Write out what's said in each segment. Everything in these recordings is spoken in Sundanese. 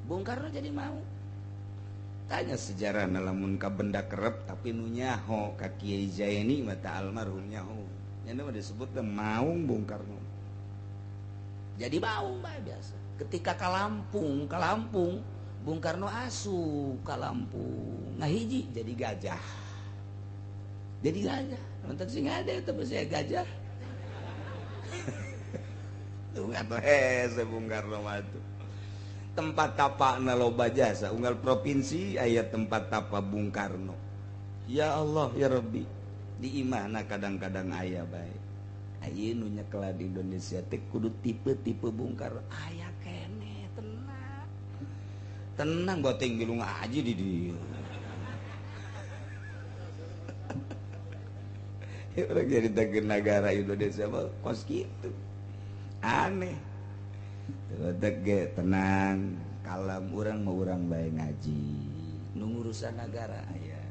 Bung Karno jadi mau. Tanya sejarah lamun ka benda kerep tapi nu nyaho ka Kiai Zaini mata almarhum nyaho. Nya mah disebut maung Bung Karno. Jadi maung bae biasa. Ketika ka Lampung, Bung Karno asup ka Lampung. Ngahiji jadi gajah. Jadi gajah. Mentak sing ada eta saya gajah. Tuh atuh hese Bung Karno mah tuh. Tempat tapakna loba jasa unggal provinsi aya tempat tapa Bung Karno. Ya Allah ya Rabbi, di imahna kadang-kadang aya bae. Ayeuna nu nyekelan di Indonesia teh kudu tipe-tipe Bung Karno. Aya keneh tenang. Tenang goteng milu ngaji di dieu. Ya urang jadi teh negara Indonesia mah kos kitu. Aneh. Tege tenang, kalam urang mau urang bae ngaji. Nu ngurusan nagara aya.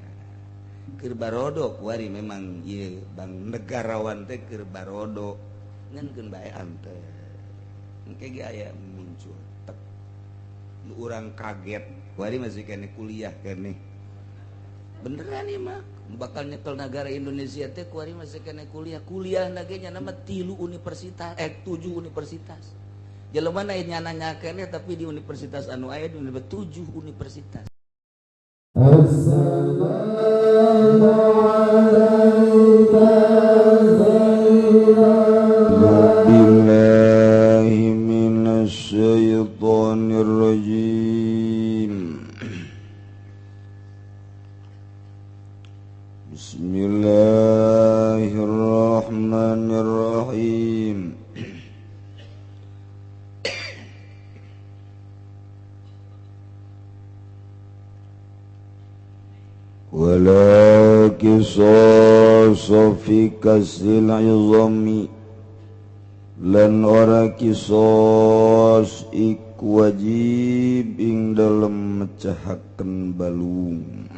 Keur barodo kuari memang ieu bang negarawan teh keur barodo ngan keun bae ante. Engke ge aya muncul tek. Nu urang kaget, kuari masih keneh kuliah keneh. Beneran ieu mah bakal nyekel negara Indonesia teh kuari masih keneh kuliah. Kuliah na ge nya nama 3 universitas, 7 universitas. Jelema na nyana keneh tapi di universitas anu aya di 7 universitas. Billahi minasyaitonir rajim. Bismillahirrahmanirrahim. Wala qisasa fi kasril 'izami lan ora kisos iku wajib ing dalem mecahaken balung.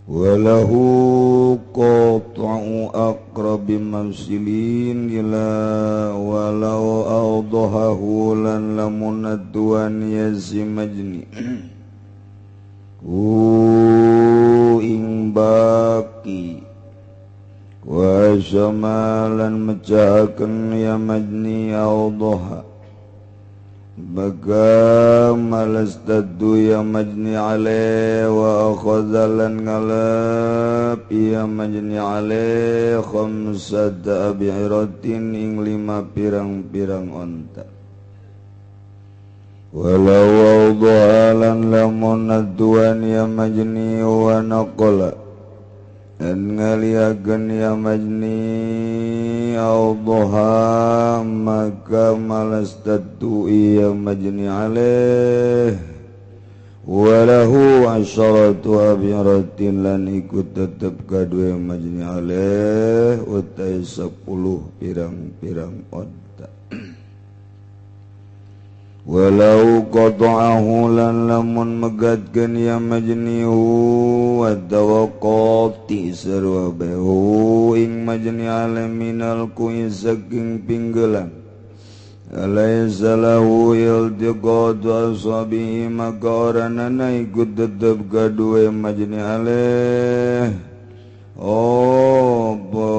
Walahu qat'u aqrabi mamsilin ila walau awdahahu lan lamun aduan yasi majni ing baki wa samalan mecahaken ya majni awdaha baga malastadu ya majni alaih wa akhadhalan ngalap ya majni alaih khamsata ab'iratin ing 5 pirang-pirang onta. Walau awdahalan lamun aduan ya majni wa naqala dan ngaliakeun ya majni awdaha maka malastatu ya majni alaih walahu asharatu abiratin lan iku tetep kadue majni alaih utai 10 pirang-pirang onta. Walau qata'ahu lan lamun megatkeun ya majni wa tawaqati sarwa bahu ing majni alaminal kui saking pinggelan alaysa lahu iltiqatu asabihi maka oranana iku tetep kadue majni alaih opo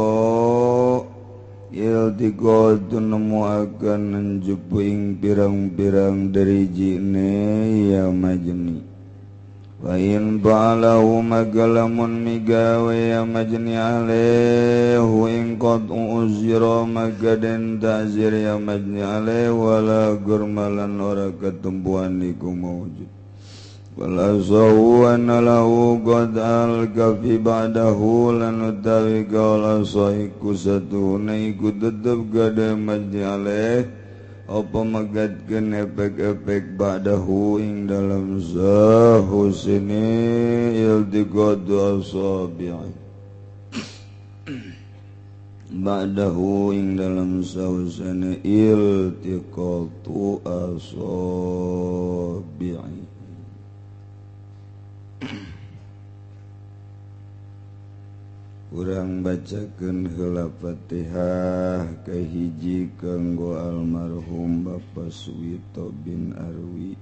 iltiqatu nemu akan njupu ing pirang-pirang derijine ya majni. Wa in ba'alahu magalamun migawe ya majni alaihi ing qad uzira maka den ta'zir ya majni alaihi wala gurmalan ora ketempuan iku mawujud. Wala sawana lahu qad al-kafi ba'dahu lan utawi kaula sahiku satuna iku tetep gade majni alaih apa megatkeun efek-efek ba'dahu ing dalam sahu sini iltiqadu asabi'i ba'dahu ing dalam sahu sini iltiqatu asabi'i. Urang bacakeun heula Fatihah kahiji kanggo almarhum Bapak Suwito bin Arwi,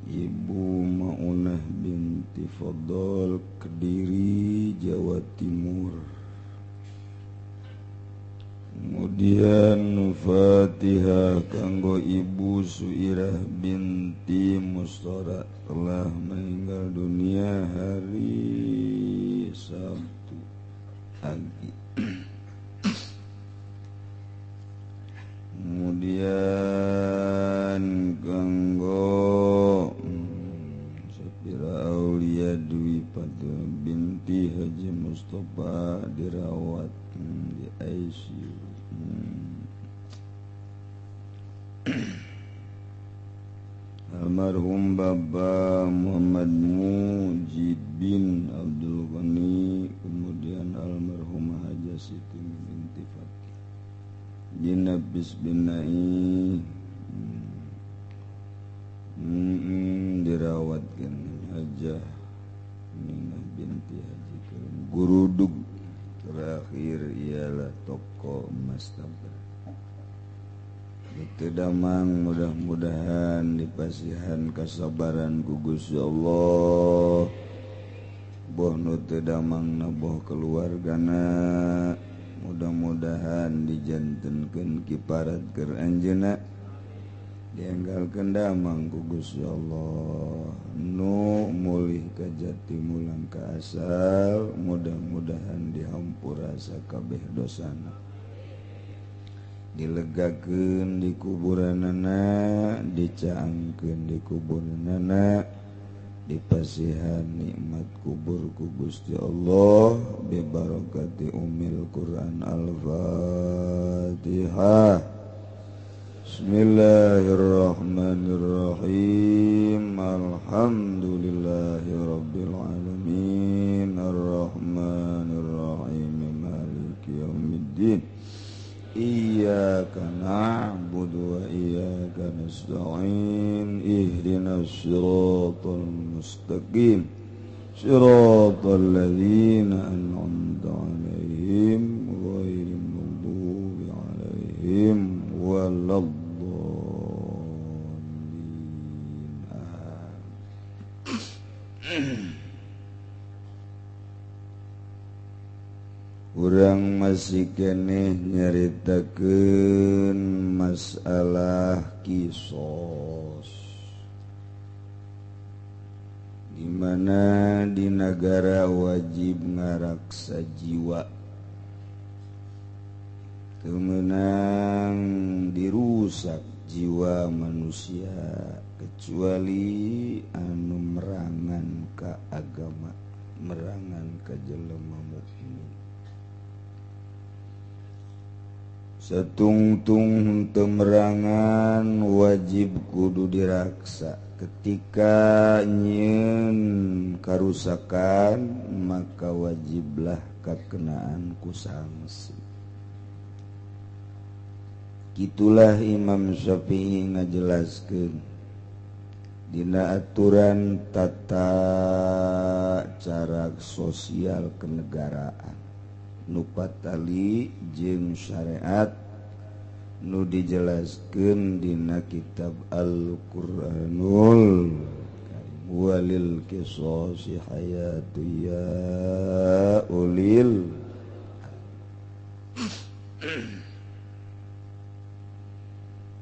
Ibu Maunah binti Fadol, Kediri, Jawa Timur. Kemudian Fatihah kanggo Ibu Suirah binti Mustora, telah meninggal dunia hari Sabtu pagi. Kemudian kanggo Sapira Aulia Dwi Padua binti Haji Mustafa, dirawat di ICU. Almarhum Baba Muhammad Mujid bin Abdul Ghani, kemudian almarhum Haja Siti binti Fakih, Jinabis bin Nai, dirawatkan Hajah Minah binti Haji Karim. Gurudug terakhir ialah toko Mas Tabra. Itu damang, mudah-mudahan dipasihan kasabaran ku Gusti Allah. Boh nu teu damangna boh keluargana, mudah-mudahan dijantenkeun kiparat keur anjeunna, dienggalkeun damang ku Gusti Allah. Nu mulih ka jati mulang ka asal, mudah-mudahan dihampura sakabeh dosana, dilegakeun di kuburanana, dicaangkeun di kuburanana, dipasihan nikmat kubur ku Gusti Allah bi barakati umil Quran. Al-Fatihah. Bismillahirrahmanirrahim. Alhamdulillahirabbil alamin, arrahmanirrahim, maliki yaumiddin. Iyyaka na'budu wa iyyaka nasta'in, ihdinas siratal mustaqim, siratal ladzina an'amta 'alaihim ghairil maghdubi 'alaihim waladdallin. Urang masih keneh nyaritakeun masalah kisos, di mana di nagara wajib ngaraksa jiwa, teu meunang dirusak jiwa manusia kecuali anu merangan ka agama, merangan ka jelema mukmin. Setungtung henteu merangan wajib kudu diraksa. Ketika nyieun karusakan maka wajiblah kakenaan ku sanksi. Kitulah Imam Syafi'i ngajelaskeun dina aturan tata cara sosial kenegaraan nu patali jeung syariat nu dijelaskeun dina kitab Al-Qur'anul Karim. Walil qisasi hayatu ya ulil.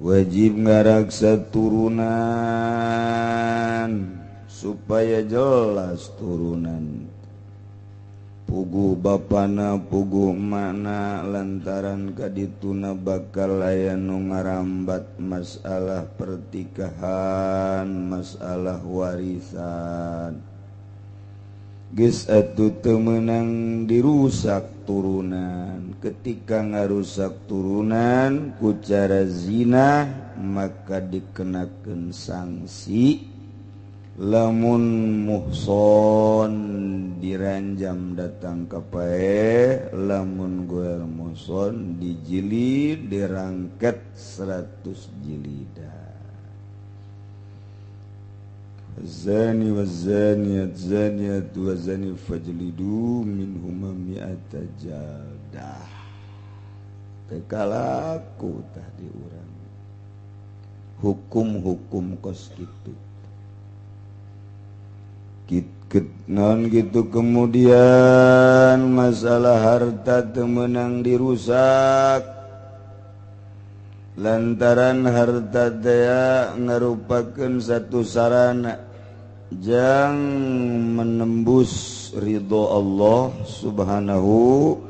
Wajib ngaraksa turunan supaya jelas turunan, puguh bapana puguh makna, lantaran kadituna bakal aya nu ngarambat masalah pertikahan, masalah warisan. Geus atuh teu meunang dirusak turunan. Ketika ngarusak turunan ku cara zina maka dikenakeun sanksi. Lamun muhson diranjam datang ka paeh, lamun goer muhson dijilid dirangket 100 jilidan. Az-zani waz-zaniyat zaniyatu waz-zani fajlidu minhuma mi'ata jaldah. Teu kalaku tah di urang hukum-hukum kos kitu. Non gitu. Kemudian masalah harta teu meunang dirusak lantaran harta teh ngarupakeun satu sarana jang menembus ridho Allah Subhanahu.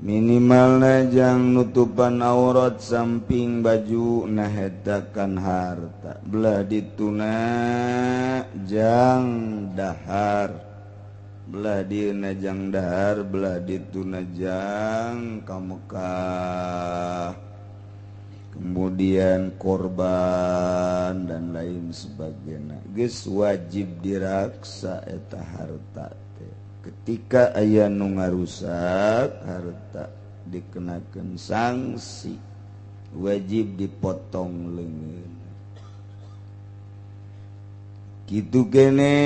Minimalna jang nutupan aurat samping baju nahetakan harta belah dituna jang dahar belah dieuna jang dahar belah dituna jang ka Mekah, kemudian korban dan lain sebagainya. Geus wajib diraksa eta harta. Ketika aya nu ngarusak harta dikenakeun sanksi, wajib dipotong leungeun. Kitu keneh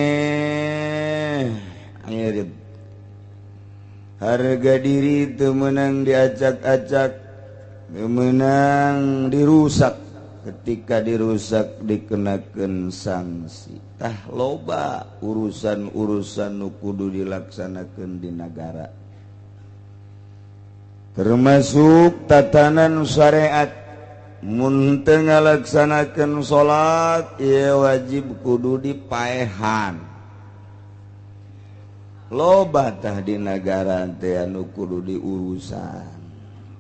harga diri teu meunang diacak-acak, teu meunang dirusak. Ketika dirusak dikenakeun sanksi. Tah loba urusan-urusan nu kudu dilaksanakeun di nagara, termasuk tatanan syariat. Mun teu ngalaksanakeun salat ieu wajib kudu dipaehan. Loba tah di nagara teh anu kudu diurusan.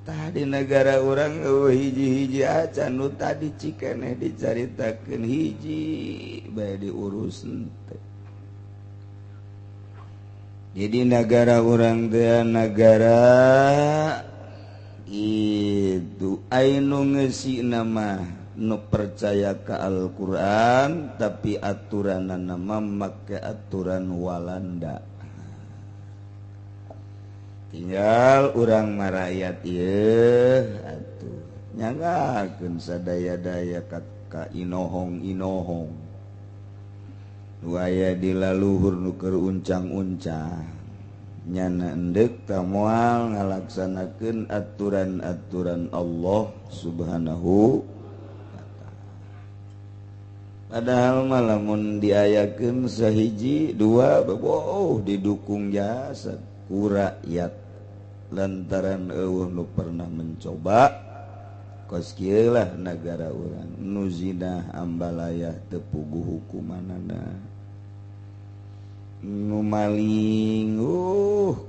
Tah di negara urang hiji-hiji acan nu tadi cikeneh dicaritakeun hiji bae diurus teh. Jadi negara urang teh negara itu anu ngeusi nama nu percaya ka Al-Qur'an tapi aturanana mah make aturan Walanda. Tinggal urang marayat ieu atuh nyanggakeun sadaya-daya ka inohong-inohong nu aya di laluhur nu keur uncang-uncang nyana endek ta moal ngalaksanakeun aturan-aturan Allah Subhanahu wa ta'ala. Padahal mah lamun diayakeun sahiji dua boh didukung jasa ku rakyat lantaran eueuh nu pernah mencoba kos kieu lah nagara urang nu zina ambalayah teu puguh hukumanana, nu maling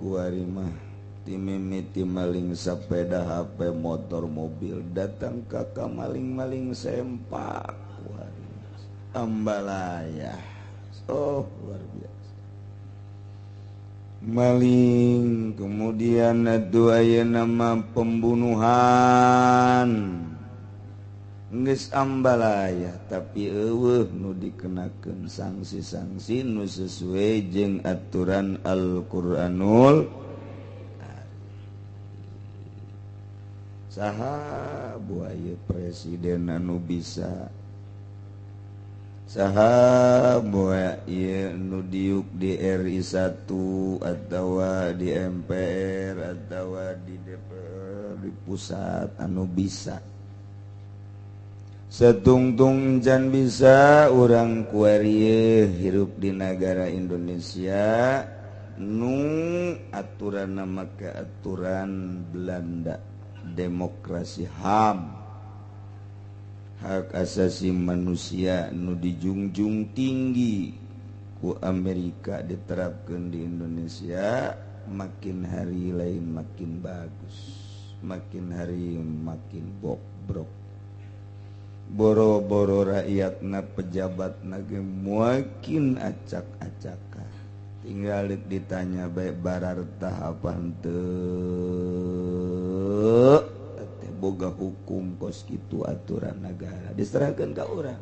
kuari mah timimiti maling sepeda HP motor mobil datang ka maling-maling sempak kuari ambalayah. Oh luar biasa maling. Kemudian atuh aya nama pembunuhan geus ambalaya tapi eueuh nu dikenakeun sanksi-sanksi nu sesuai jeung aturan Al-Qur'anul. Saha buaya presiden anu bisa, saha boa ieu nu diuk di RI 1 atawa di MPR atawa di DPR di pusat anu bisa setungtung can bisa urang kuari hirup di negara Indonesia nu aturan make aturan Belanda, demokrasi HAM, hak asasi manusia nu dijunjung tinggi ku Amerika diterapkan di Indonesia. Makin hari lain makin bagus, makin hari makin bobrok. Boro-boro rakyatna pejabatna ge makin acak-acakan. Tinggal ditanya baik barartah apa henteu boga hukum kos kitu aturan negara diserahkan ka urang.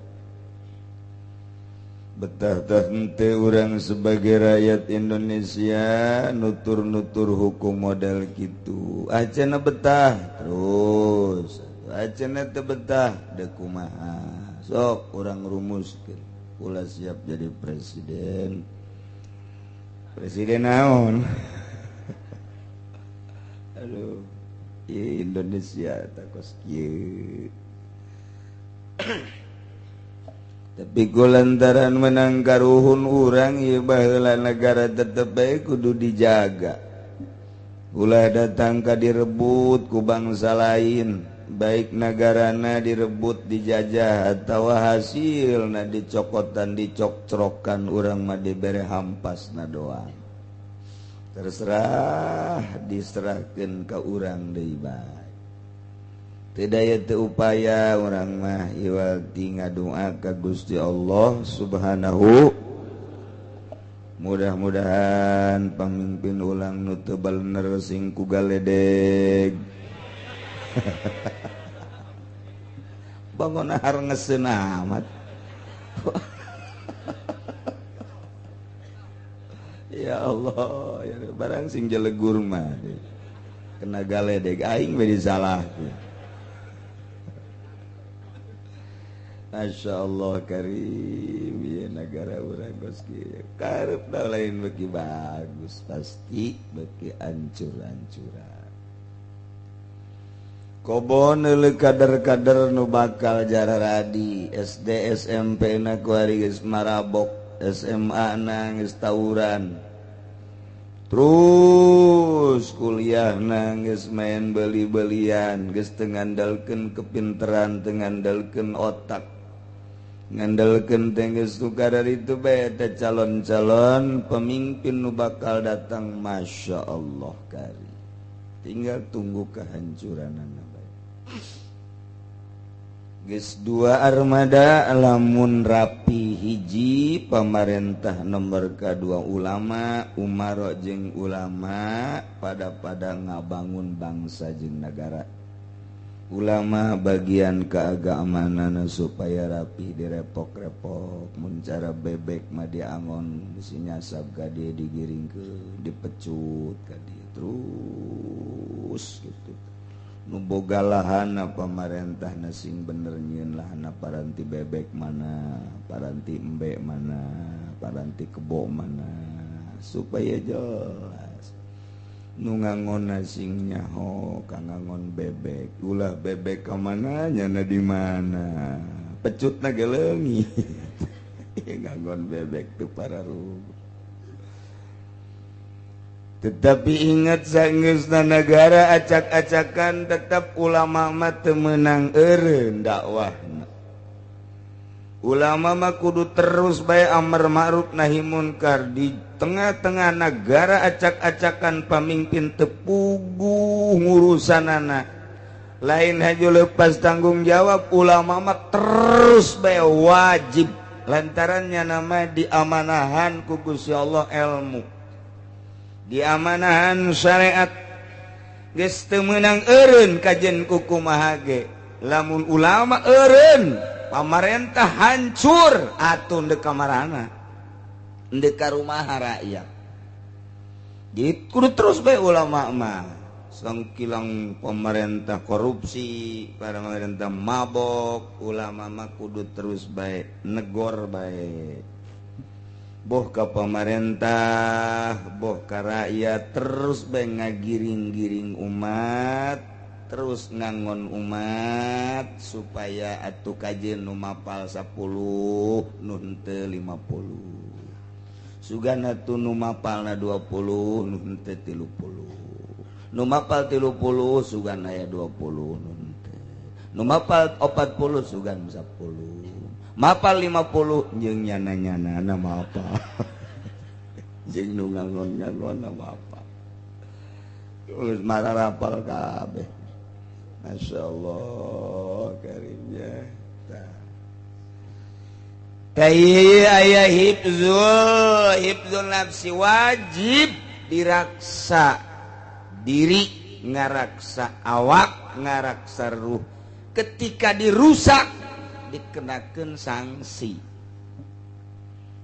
Betah tah henteu urang sebagai rakyat Indonesia nutur-nutur hukum model kitu. Ah cenah betah terus Acenna teu betah deuk kumaha. Sok urang rumuskeun. Kula siap jadi presiden. Presiden naon? Aduh, Indonesia takos kieu. Tapi ku lantaran menang karuhun urang ieu baheula negara tetep bae kudu dijaga. Ulah datang ka direbut ku bangsa lain, baik negarana direbut dijajah atawa hasilna dicokotan dicokcrokan urang mah dibere hampasna doang. Terserah diserahkeun ka urang deui bae. Teu daya teu upaya urang mah iwal ti ngadoa ka Gusti Allah Subhanahu. Mudah-mudahan pamimpin ulang nu teu balener sing ku galedeg. Bangun har ngeseun amat. Ya Allah, ya barang sing jelegur mah kena galedeg aing we disalahkeun. Masya Allah karim ya negara urang geus kieu karepna lain beuki bagus pasti beuki ancur-ancuran. Kobon euleuk kader-kader nu bakal jararadi SD SMP na kuari geus marabok, SMA na geus tawuran, terus kuliah na geus main beli-belian, geus teu ngandalkeun kepinteran, teu ngandalkeun otak, ngandalkeun teh geus tukar itu bae teh calon-calon pemimpin nu bakal datang. Masya Allah kari tinggal tunggu kehancuranana bae. Geus dua armada lamun rapi hiji pamarentah nomor kadua ulama, umaro jeung ulama pada-pada ngabangun bangsa jeung negara. Ulama bagian keagamanana supaya rapi direpok-repok, mun cara bebek mah diangon bisi nyasab ka dieu digiringkeun, dipecut ka dieu terus gitu. Nu boga lahana pamarentah sing bener nyieun lahana paranti bebek mana, paranti embe mana, paranti kebo mana, supaya jelas. Nu ngangon sing nyaho ka ngangon bebek, ulah bebek ka mana nyana di mana, pecutna ge leungit. Ngangon bebek teu pararuh. Tetapi ingat sanggeusna negara acak-acakan tetap ulama mah teu meunang eureun dakwahna. Ulama mah kudu terus bae amar ma'ruf nahi munkar di tengah-tengah negara acak-acakan pamimpin teu puguh ngurusanana. Lain haju lepas tanggung jawab ulama mah terus bae wajib lantarannya nama diamanahan ku Gusti Allah ilmu. Diamanahan syariat geus teu meunang eureun kajen ku kumaha ge. Lamun ulama eureun pamarentah hancur atuh deuk ka marana, deuk ka rumaha rakyat. Jadi kudu terus bae ulama mah. Sangkilang pemerintah korupsi, pemerintah mabok, ulama mah kudu terus bae negor bae. Boh ka pemerintah, boh ka rakyat, terus bae ngagiring-giring umat, terus ngangon umat supaya atuh kajeun nu mapal 10 nu henteu 50. Sugana atuh nu mapalna 20 nu henteu 30. Nu mapal 30 sugan aya 20 nu henteu. Nu mapal 40 sugan 10. Mapal 50 jeung nyana-nyanana mapal. Jeung nu ngangon-ngangon mapal. Geus mararapal kabeh. Masya Allah karimnya. Tah aya hifzul nafsi wajib diraksa diri, ngaraksa awak, ngaraksa ruh. Ketika dirusak dikenakeun sanksi.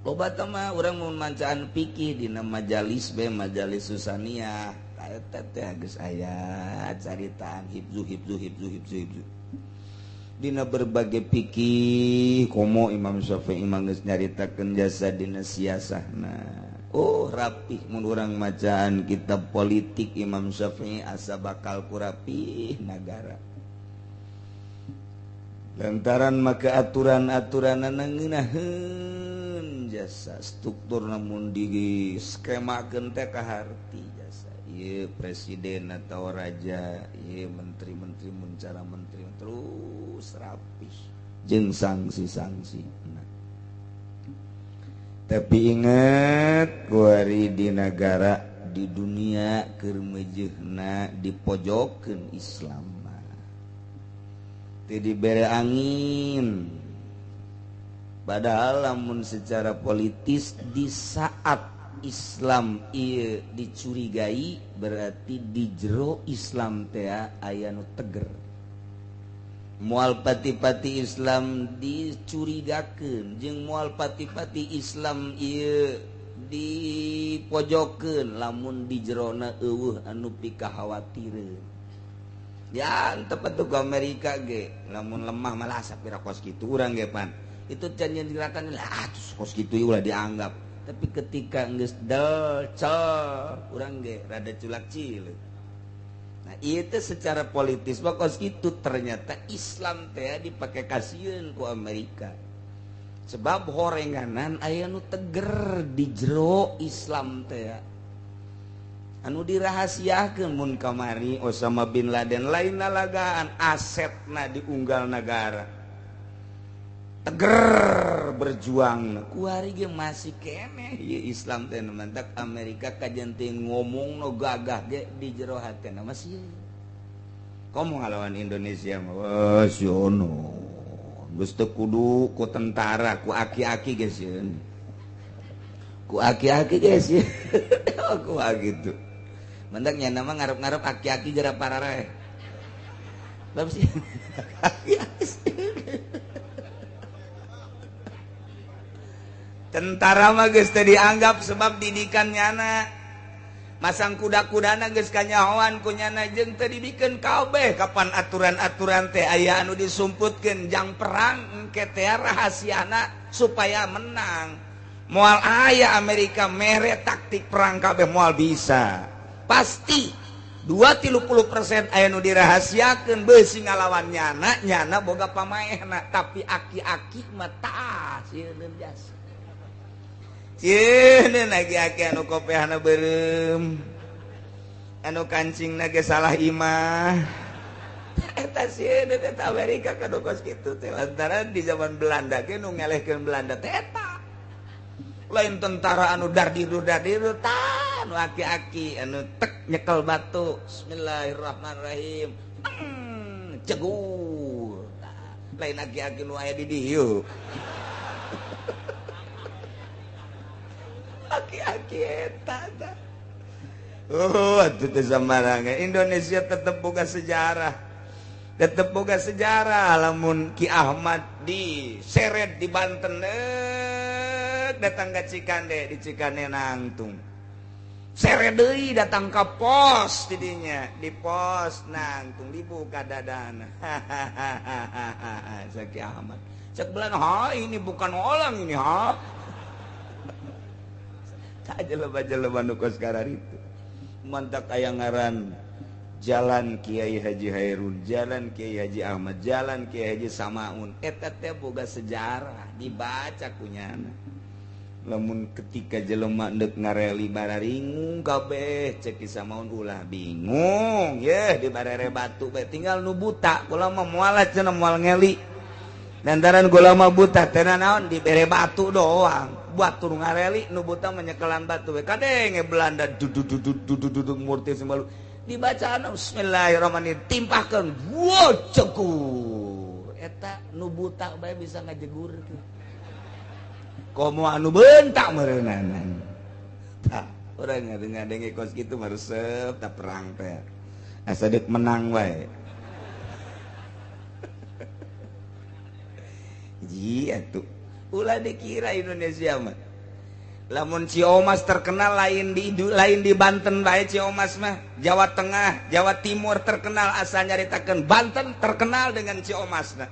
Loba teh mah urang mun mancaan fikih dina majalis bae majalis susaniah. Eta teh geus aya caritaan hifzu hifzu hifzu hifzu hifzu. Dina berbagai pikir komo Imam Syafi'i mah geus nyaritakeun jasa dina siasahna. Oh rapih mun urang macaan kitab politik Imam Syafi'i asa bakal ku rapih nagara. Lantaran maka aturan-aturan ngeunaheun jasa struktur namun di skemakeun teh kaharti jasa. Ieu presiden atau raja, ieu menteri-menteri mun cara menteri terus rapih jeung sanksi-sanksi. Nah. Tapi ingat kuari di negara di dunia keur meujeuhna dipojokeun Islam mah. Teu dibere angin. Padahal lamun secara politis di saat Islam ieu dicurigai berarti di jero Islam teh aya nu teger. Moal pati-pati Islam dicurigakeun jeung moal pati-pati Islam ieu dipojokeun lamun di jerona eueuh anu pikakhawatireun. Ya tepat tuh Amerika ge lamun lemah malah sapira kos kitu urang ge pan. Itu can gerakan lah atuh kos kitu ulah dianggap. Tapi ketika geus del cel urang ge rada culak cileuk. Nah, itu secara politis mah kos kitu ternyata Islam teh dipake kasieun ku Amerika. Sebab horenganan aya nu teger di jero Islam teh. Anu dirahasiakeun mun kamari Osama bin Laden lain lalagaan asetna diunggal nagara. Teger berjuang kuari ge masih keneh ieu Islam teh mantak Amerika kajen teh ngomong no gagah ge di jero hatena masih komo ngalawan Indonesia mah wah siono geus teu kudu ku tentara ku aki-aki ge sieun ku aki-aki ge sieun ku gitu mantak nya mah ngarep-ngarep aki-aki jera parareh bab sih aki-aki tentara mah geus teu dianggap sebab didikan nyana masang kuda-kudana geus kanyahoan ku nyana jeung teu dibikeun kabeh kapan aturan-aturan teh aya anu disumputkeun jang perang engke teh rahasiana supaya menang. Moal aya Amerika mere taktik perang kabeh moal bisa. Pasti 2-30% aya nu dirahasiakeun beusi ngalawan nyana, nyana boga pamaehna tapi aki-aki mah tah sieun jasa. Sieun aki-aki anu kopehna beureum anu kancingna ge salah imah eta sieun eta Amerika kanu kos kitu teh lantaran di zaman Belanda ge nu ngelehkeun Belanda teh eta lain tentara anu dardiru dardiru tah anu aki-aki anu tek nyekel batu bismillahirrahmanirrahim cegur lain aki-aki nu aya di dieu aki-aki eta tah. Oh, atuh teh samaranga Indonesia tetep boga sejarah. Tetep boga sejarah lamun Ki Ahmad diseret di Banten datang ka Cikande, di Cikande nangtung. Seret deui datang ka pos didinya, di pos nangtung dibuka dadana. Hahaha, Ki Ahmad. Cek belan, ha ini bukan orang ini, ha. Jelema-jelema nu kos kararitu mantak aya ngaran Jalan Kiai Haji Hairun, Jalan Kiai Haji Ahmad, Jalan Kiai Haji Samaun eta teh boga sejarah dibaca ku nyana. Lamun ketika jelema deuk ngareli bararingung kabeh cek Ki Samaun ulah bingung yeuh di barere batu bae tinggal nu buta kula mah moal cenah moal ngeli lantaran gula mah buta teh naon dibere batu doang batu ngareli nu buta menyekelan batu we kadenge Belanda dududududududud murti sembalu dibacaan bismillahirrahmanirrahim timpahkeun wo cegur eta nu buta bae bisa ngajegurkeun komo anu bentak meureunana tah urang ngadenge kos kitu mah resep tah perang teh asa deuk menang wae ji atuh ulah dikira Indonesia mah lamun Ciomas terkenal lain di Banten bae Ciomas mah Jawa Tengah, Jawa Timur terkenal asal nyaritakeun Banten terkenal dengan Ciomasna.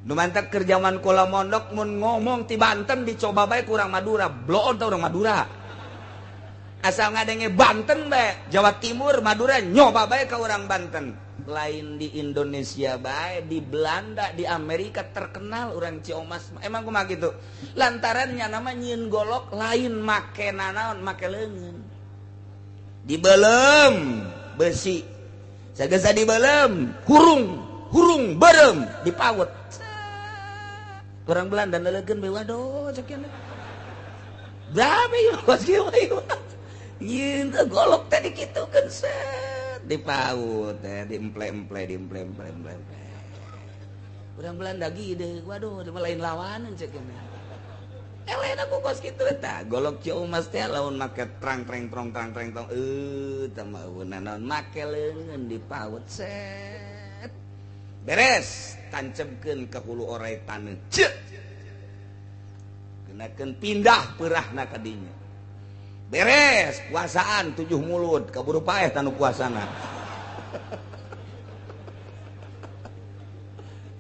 Nu mantak keur jaman kula mondok mun ngomong ti Banten dicoba bae ku urang Madura, bloon teh urang Madura. Asal ngadenge Banten bae, Jawa Timur, Madura nyoba bae ka urang Banten. Lain di Indonesia bae, di Belanda, di Amerika terkenal urang Ciomas. Emang kumaha kitu? Lantaran nya nama nyieun golok lain make nanaon, make leungeun. Dibelem besi. Sagesa dibelem, hurung, hurung berem dipawet. Orang Belanda nelegeun bae waduh cek ieu. Berapa ieu kos kieu ieu? Nyieun teh golok teh dikitukeun set dipaut teh diemple-emple diemple-emple. Urang Belanda gede, waduh lain lawanan cek ieu. Lain aku kos kitu eta golok Ciomas teh lamun make trang treng trong trang treng tong teh mah naon make leungeun dipaut set. Beres tancebkeun ka hulu orai taneuh. Ceuk. Kenakeun pindah peurahna ka dinya. Beres puasaan 7 mulut kaburu paeh tanu puasana.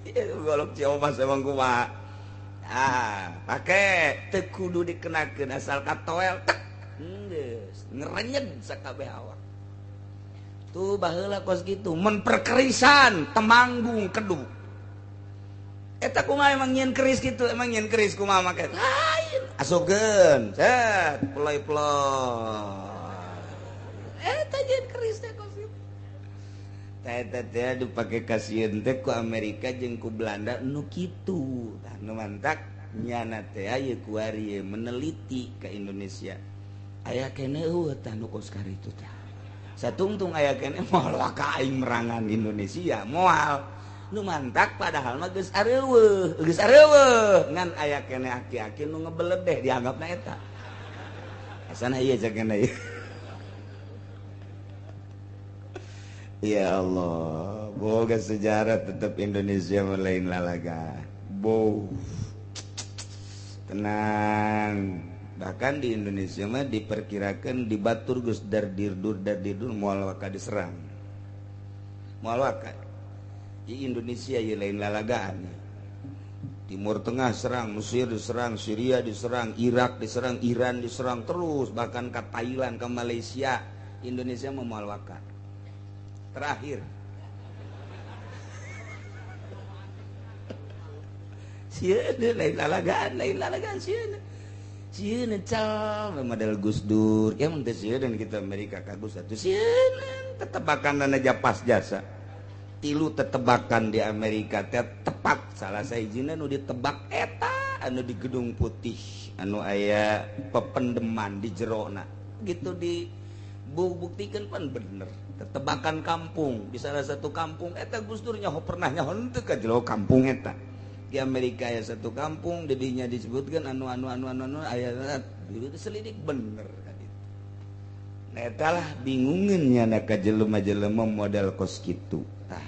Ieu golok Ciomas emang kumaha. Ah, pake teu kudu dikenakeun asal katoel tek. Geus ngerenyeg sakabeh awak. Tuh baheula kos kitu mun perkerisan Temanggung Kedu. Eta kumaha emang nyieun keris kitu, emang nyieun keris kumaha make? Lain. Asupkeun, set, ploy-ploy. Eta nyieun keris teh kos kitu. Eta teh dipake kasieun teh ku Amerika jeung ku Belanda nu kitu. Tah nu mantak nyana teh ieu kuari meneliti ka Indonesia. Aya keneh eueuh tah nu kos karitu tah. Satungtung aya keneh moal ka aing merangan Indonesia moal. Nu mantak padahal mah geus areuweuh, geus areuweuh ngan aya keneh aki-aki nu ngebeledeh dianggapna eta. Asana ieu cek keneh ieu. Ya Allah, boga sejarah tetap Indonesia lain lalaga. Bo. Tenang. Bahkan di Indonesia mah diperkirakan di batur geus dardirdur dardirdur moal waka diserang. Moal waka. Di Indonesia ieu lain lalagaan. Timur Tengah serang, Mesir diserang, Syria diserang, Irak diserang, Iran diserang terus, bahkan ke Thailand, ke Malaysia. Indonesia mah moal waka. Terakhir. Sieun lain lalagaan sieun. Sieun cal model Gus Dur. Ya mun teh sieun kita Amerika ka Gus atuh sieun tetebakan aja pas jasa. Tilu tetebakan di Amerika teh tepat salah sahijina nu ditebak eta anu di Gedung Putih anu aya pependeman di jerona. Gitu di buktikan pan bener. Tetebakan kampung di salah satu kampung eta Gus Dur nyaho pernah nyaho henteu ka jero kampung eta. Di Amerika aya satu kampung dedinya disebutkan anu anu anu anu anu aya selidik bener ka ditu. Nah eta lah bingungeun nya ka jelema-jelema model kos kitu. Tah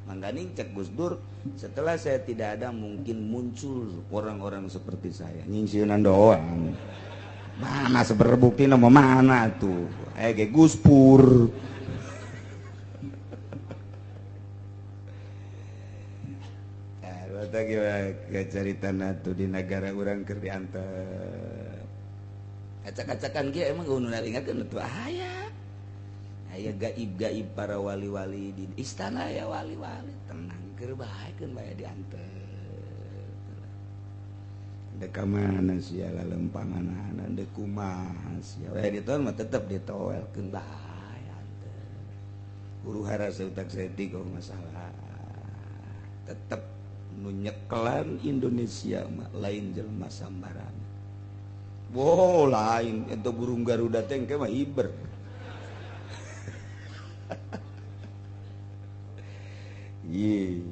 mangganing cek Gus Dur setelah saya tidak ada mungkin muncul orang-orang seperti saya. Nyingsieunan doang. Mana seberbukti nama mana tuh? Ge Gus Pur. Carita tuh di negara urang keur diantep. Acak-acakan kieu emang nu naringakeun tuh aya. Aya gaib-gaib para wali-wali di istana ya wali-wali tenang keur bae keun bae diantep. Dek ka mana sia lalempanganana dek kumaha sia. We ditoel mah tetep ditoelkeun bae antep. Huru hara seutak saeutik masalah. Tetep nu nyekelan Indonesia mah lain jelema sambarangan. Wow, lain eta burung Garuda teh engke mah hiber. Ye,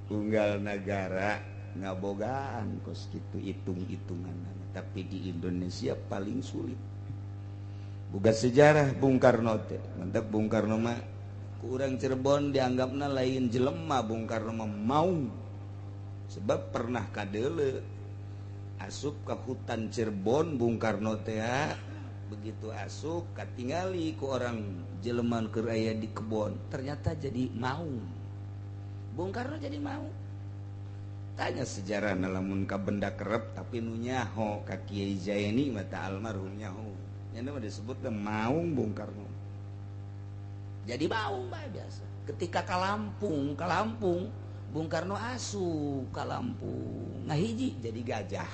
unggal nagara ngabogaan kos kitu hitung-hitungan, tapi di Indonesia paling sulit. Boga sejarah Bung Karno teh. Mantap Bung Karno mah ku urang Cirebon dianggapna lain jelema Bung Karno mah mau. Sebab pernah kadeule asup ke hutan Cirebon Bung Karno teh begitu asup katingali ku orang jeleman keur aya di kebon ternyata jadi mau. Bung Karno jadi mau. Tanya sejarah lamun ka benda kerep tapi nu nyaho ka Kiai Zaini mata almarhum nyaho. Nya mah disebut maung Bung Karno. Jadi maung bae biasa. Ketika ka Lampung, Bung Karno asup ka Lampung. Ngahiji jadi gajah.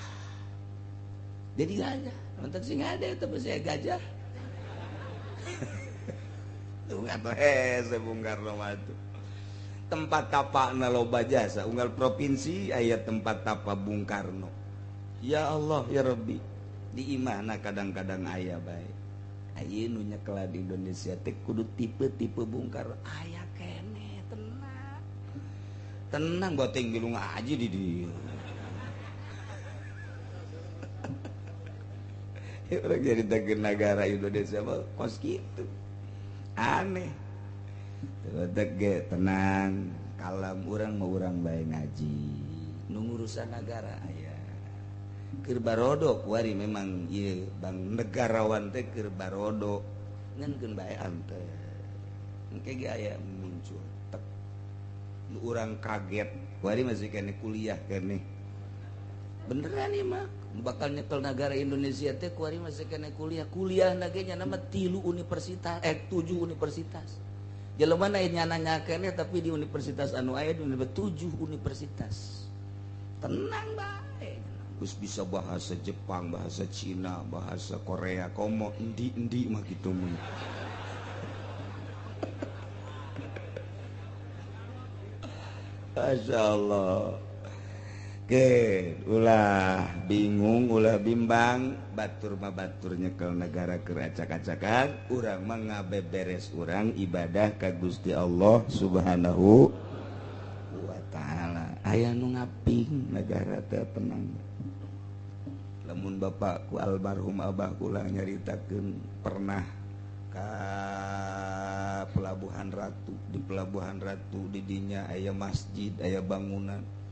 Jadi gajah. Mentak sing ada eta saya gajah. Tuh atuh hese Bung Karno mah tuh. Tempat tapakna loba jasa unggal provinsi aya tempat tapa Bung Karno. Ya Allah ya Rabbi, di imahna kadang-kadang aya bae. Ayeuna nu nyekelan di Indonesia teh kudu tipe-tipe Bung Karno aya keneh tenang. Tenang boteng milu ngaji di dieu. Orang jadi tegen negara Indonesia mah kos kitu. Aneh. Tege tenang, kalem urang mah urang bae ngaji. Nu ngurusan negara aya. Keur barodo kuari memang ieu bang negarawan teh keur barodo ngan keun bae ante. Engke ge aya muncul tek. Nu urang kaget, kuari masih keneh kuliah keneh. Beneran ieu mah bakal nyekel negara Indonesia teh kuari masih keneh kuliah. Kuliah na ge nya nama 3 universitas, 7 universitas. Jelema na nyana keneh tapi di universitas anu aya di 7 universitas. Tenang bae. Geus bisa bahasa Jepang, bahasa Cina, bahasa Korea, komo endi-endi mah kitu mun. Masyaallah. Oke, ulah bingung, ulah bimbang, batur mah batur nyekel negara keur acak-acakan, urang mah ngabeberes urang ibadah ka Gusti Allah Subhanahu wa taala. Aya nu ngaping negara teh tenang. Lamun bapakku almarhum abah kula nyaritakeun pernah ka Pelabuhan Ratu, di Pelabuhan Ratu di dinya aya masjid, aya bangunan.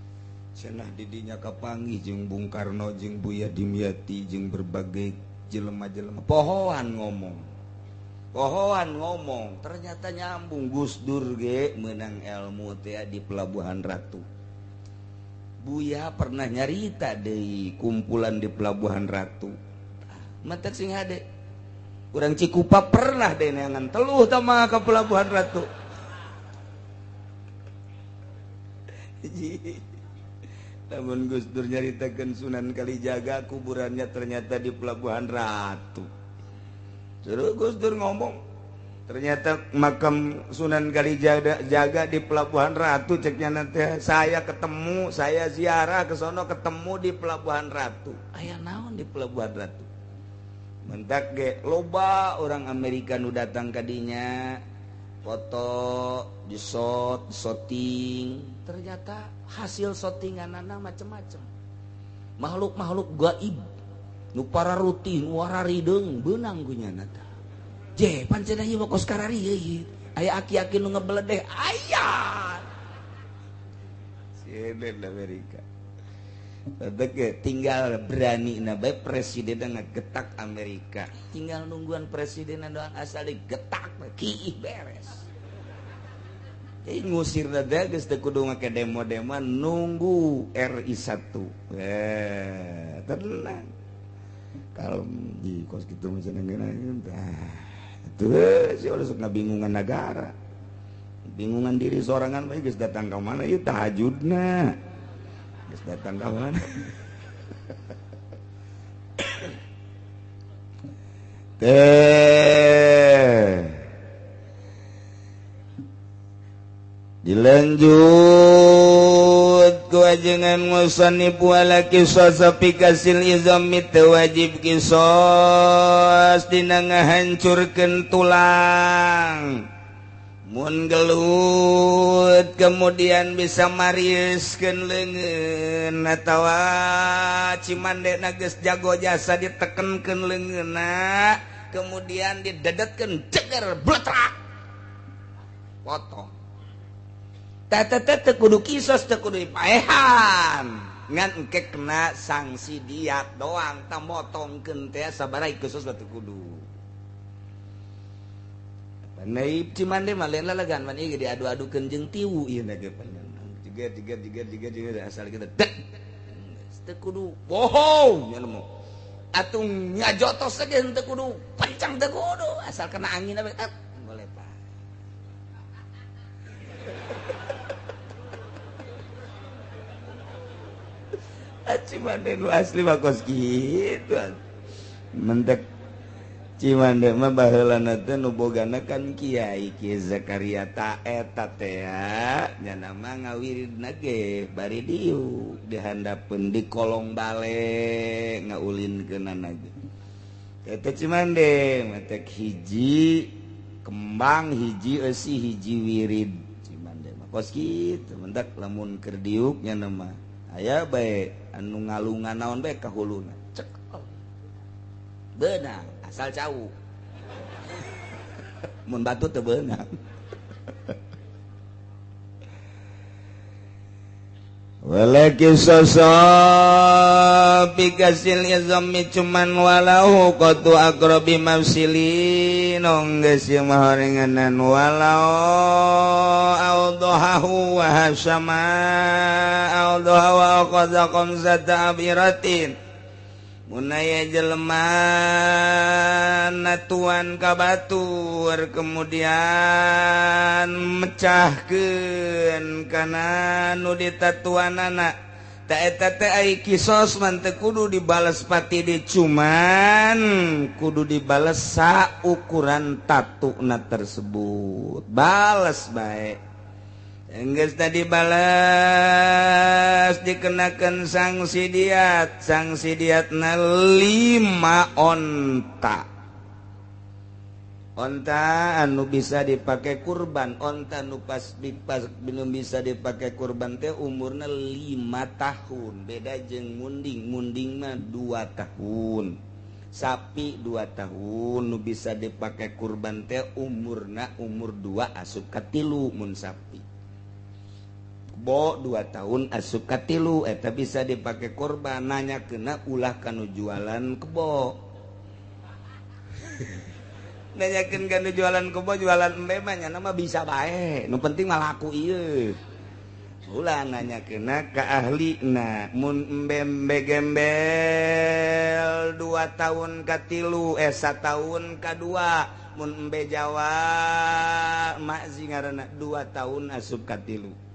Cenah didinya kapanggih jeung Bung Karno jeung Buya Dimyati jeung berbagai jelema-jelema pohoan ngomong ternyata nyambung. Gus Dur ge meunang ilmu teh di Pelabuhan Ratu. Buya pernah nyarita deui kumpulan di Pelabuhan Ratu. Matak sing hade urang Cikupa pernah deui neangan teluh tah mah ka Pelabuhan Ratu. Namun Gus Dur nyaritakeun Sunan Kalijaga kuburannya ternyata di Pelabuhan Ratu. Terus Gus Dur ngomong, ternyata makam Sunan Kalijaga jaga di Pelabuhan Ratu. Ceknya nanti saya ketemu, saya ziarah ke sono ketemu di Pelabuhan Ratu. Aya naon di Pelabuhan Ratu? Mentak ge loba orang Amerika nu datang ka dinya, foto, di-shot, shooting. Ternyata hasil shootinganana macem-macem. Makhluk-makhluk gaib nu pararutih, nu wararideung beunang ku nyana tah. Je, pancen ieu mah kos karari ieu. Aya aki-aki nu ngebeledeh, aya. Sieun Amerika. Tadek tinggal berani na bae presiden ngagetak Amerika. Tinggal nungguan presiden doang asal digetak kiih beres. Jadi ngusir teh geus teu kudu make demo-demo nunggu RI 1. Tenang. Kalau di kos kitu mah cenah tah. Tuh si ulah sok ngabingungan negara. Bingungan diri sorangan bae geus datang ka mana ieu tahajudna. Geus datang ka mana. Teh dilanjut ku ajengan musannif wala qisas fi kasil izami wajib qisas dina ngahancurkeun tulang mun gelut kemudian bisa mariuskeun leungeun atawa cimandena geus jago jasa ditekenkeun leungeunna kemudian didedetkeun ceger bletrak potong. Tete kudu kisos, teu kudu dipaehan. Ngan engke kena sanksi diat doang, tah motongkeun teh sabaraha khusus batu kudu. Pandai Cimande mah lain lalagan man ieu diadu-adukeun jeung tiwu ieu na ge panjang. Jeger jeger jeger jeger jeger asal kita dek. Teu kudu bohong nya mah. Atuh ngajotos ge teu kudu pancang teu kudu asal kena angin we boleh pak. Cimande nu asli mah kos kitu. Mentek Cimande mah baheulana teh nu bogana kan Kiai Ki Zakaria ta eta teh nya mah ngawiridna ge bari diuk dihandapeun di kolong bale ngaulinkeunana ge. Eta Cimande mentek hiji kembang hiji eusi hiji wirid Cimande mah kos kitu mentek lamun keur diuk nya mah aya bae anu ngalungan naon bae ka huluna cek beunang asal cau mun batu teu beunang. Walaki sosok bikasil izami cuman walau qatu aqrabi mafsilin geus ieu mah horenganan walau awdahu wa hasama awdahu wa qadza qamzata abiratin munaya jelema natuan ka batur kemudian mecahkeun kana nu ditatuanana ta eta teh ai kisos man teu kudu dibales pati di cuman kudu dibales saukuran tatuna tersebut bales bae. Enggeus tadi balas dikenakan sanksi diat, sanksi diatna 5 onta. Onta anu bisa dipakai kurban, onta nu pas belum bisa dipakai kurban teh umurna 5 tahun, beda jeung munding, munding mah 2 tahun. Sapi 2 tahun nu bisa dipakai kurban teh umurna umur 2 asup ka 3 mun sapi. Bo 2 tahun asup ka 3 eta bisa dipakai korban nanya kena ulah kanu jualan kebo. Nanyakeun kanu jualan kebo jualan embe mah nya mah bisa bae nu penting mah laku ieu. Ulah nanya kena ka ahlina mun embe gembel 2 tahun ka 3 1 tahun ka 2 mun embe Jawa mak sih ngaranna 2 tahun asup ka 3.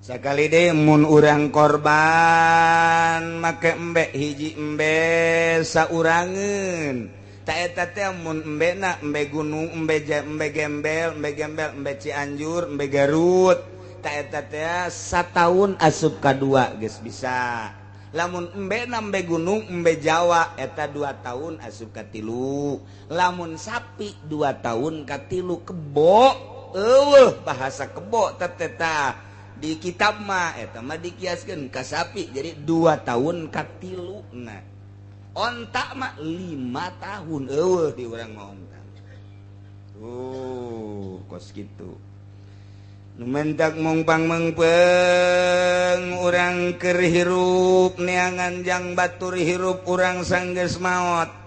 Sakali deui mun urang korban make embe hiji embe saurangeun ta eta teh mun embena embe gunung embe embe gembel embe gembel embe Cianjur embe Garut ta eta teh sataun asup ka 2 geus bisa. Lamun embena embe gunung embe Jawa eta 2 tahun asup ka 3. Lamun sapi 2 tahun ka 3 kebo eueuh bahasa kebo teh tah di kitab mah eta mah dikiaskeun ka sapi jadi 2 tahun ka 3 na. Onta mah 5 tahun eueuh di urang mah onta. Tuh kos kitu. Nu mentak mongpang mengpeng urang keur hirup neangan jang batur hirup urang sanggeus maot.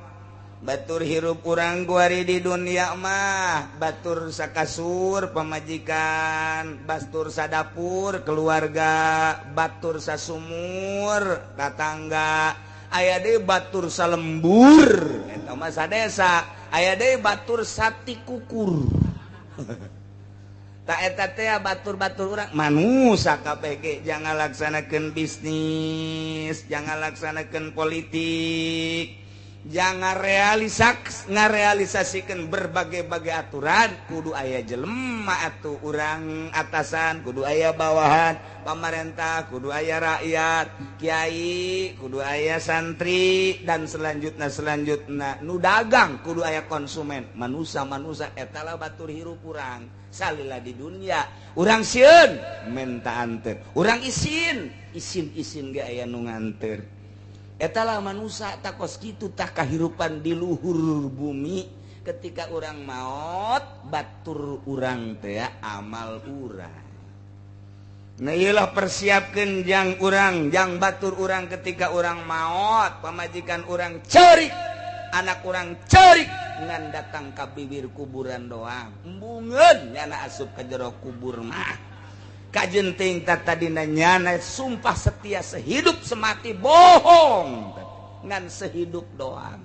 Batur hirup urang guari di dunia mah batur sakasur pamajikan, batur sadapur keluarga, batur sasumur tatangga, aya deui batur salembur eta mah sadesa, aya deui batur satikukur. Ta eta teh batur-batur urang manusa kabeh ge jangan laksanakeun bisnis, jangan laksanakeun politik. Jangan ngarealisasikan berbagai-bagai aturan kudu aya jelema atuh urang atasan kudu aya bawahan pamarentah kudu aya rakyat kiai kudu aya santri dan selanjutna nu dagang kudu aya konsumen manusa-manusa eta lah batur hirup urang salila di dunia urang sieun menta anter urang isin isin-isin ge aya nu nganter. Etalah manusia takos kitu tah kahirupan di luhur bumi ketika urang maot batur urang teh amal urang. Nah iyalah persiapkeun jang urang jang batur urang ketika urang maot pamajikan urang ceurik anak urang ceurik ngan datang ka bibir kuburan doang embungeun nyana asup ka jero kubur mah. Kajenting tadina nyana sumpah setia sehidup semati bohong ngan sehidup doang.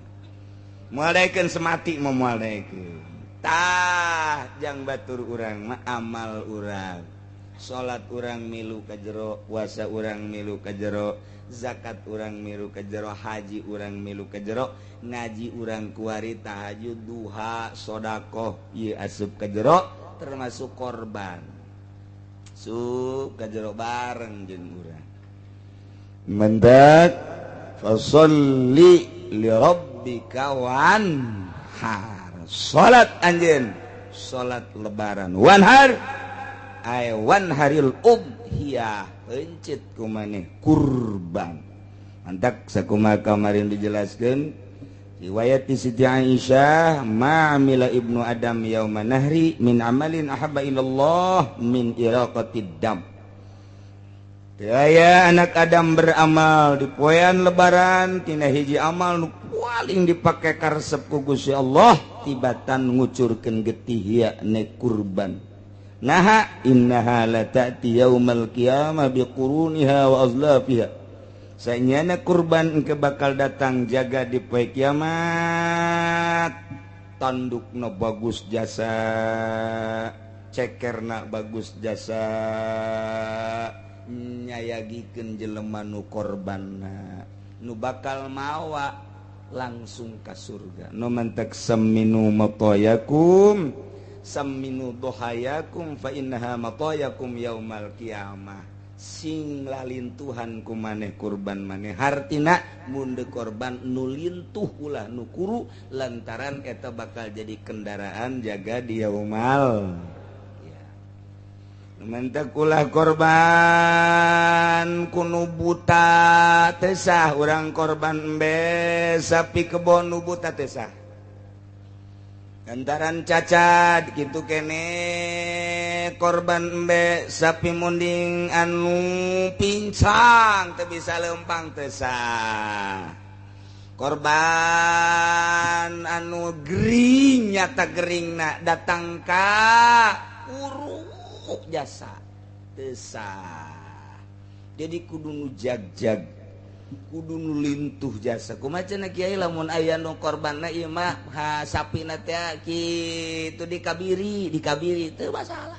Moal daekeun semati mah moal daekeun. Tah jang batur urang mah amal urang. Salat urang milu ka jero, puasa urang milu ka jero, zakat urang milu ka jero, haji urang milu ka jero, ngaji urang kuari tahajud, duha, sodakoh ieu asup ka jero, termasuk korban. Sup ka jero bareng jeung urang. Mendak fasolli li rabbika wanhar. Salat anjeun, salat lebaran wanhar. Ay wanharil udhiyah pencit kumaneh kurban. Mantak sakumaha kamarin dijelaskeun riwayat di Siti Aisyah, ma'amila ibnu Adam yauma nahri min amalin ahabba ilallah min iraqatid dam. Aya anak Adam beramal di poean lebaran tina hiji amal nu paling dipake karesep ku Gusti Allah tibatan ngucurkeun getih yakni kurban. Naha innaha la ta'ti yaumal qiyamah biquruniha wa azlafiha. Sanyana kurban engke bakal datang jaga di poe kiamat. Tandukna bagus jasa, cekerna bagus jasa, nyayagikeun jelema nu korbanna, nu bakal mawa langsung ka surga. Nu mantak saminu matayakum saminu dohayakum fa innaha matayakum yaumal qiyamah. Sing lalintuhan ku maneh kurban maneh, hartina mun deuk korban nu lintuh ulah nu kuru lantaran eta bakal jadi kendaraan jaga di yaumal ya. Mentak ulah korban ku nu buta teu sah, urang korban embe sapi kebon nu buta teu sah. Lantaran cacat gitu kene korban embe sapi munding anu pincang teu bisa lempang teu sah. Korban anu gering nyata geringna datang ka uruk jasa teu sah. Jadi kudu nu jag-jag, kudu nu lintuh jasa. Kumaha cenah kiai lamun aya nu korbanna ieu mah ha sapina teh kitu dikabiri, dikabiri teu masalah.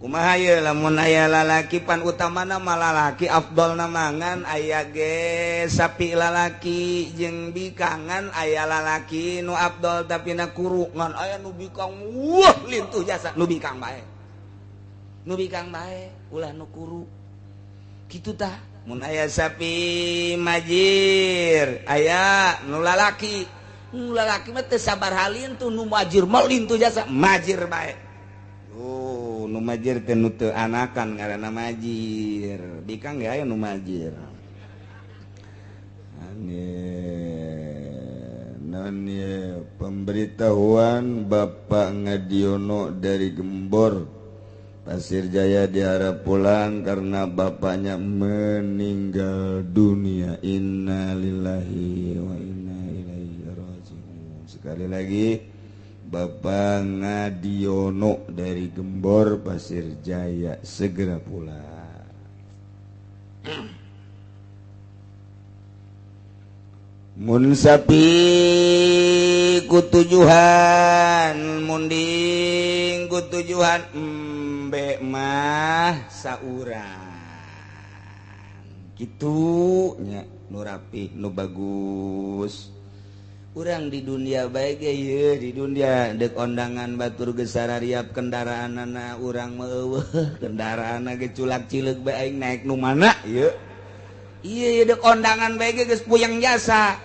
Kumaha ye lamun aya lalaki pan utamana mah lalaki afdolna mangan aya ge sapi lalaki jeung bikangan aya lalaki nu afdol tapi na kuru ngan aya nu bikang wah lintuh jasa nu bikang bae. Nu bikang bae ulah nu kuru. Kitu tah. Mun aya sapi majir aya nu lalaki, nu lalaki mah teu sabar halintuh, nu majir mah lintuh jasa majir bae. Oh, nu majir teh nu teu anakan ngaranna majir. Bikang ge aya nu majir. Aneh, naon ye pemberitahuan Bapak Ngadiono dari Gembor Pasir Jaya diharap pulang karena bapaknya meninggal dunia. Innalillahi wa inna ilaihi raji'un. Sekali lagi Bapak Ngadiono dari Gembor Pasir Jaya segera pulang. Mun sapi kutujuhan, munding kutujuhan embe mah saurang. Kitu nya nu rapih nu bagus. Urang di dunia bae ge ieu di dunia deuk ondangan batur geus sarariap kendaraanana urang mah eueuh kendaraanna ge culak cileuk bae aing naik nu mana ieu. Ieu deuk ondangan bae ge geus puyeng jasa.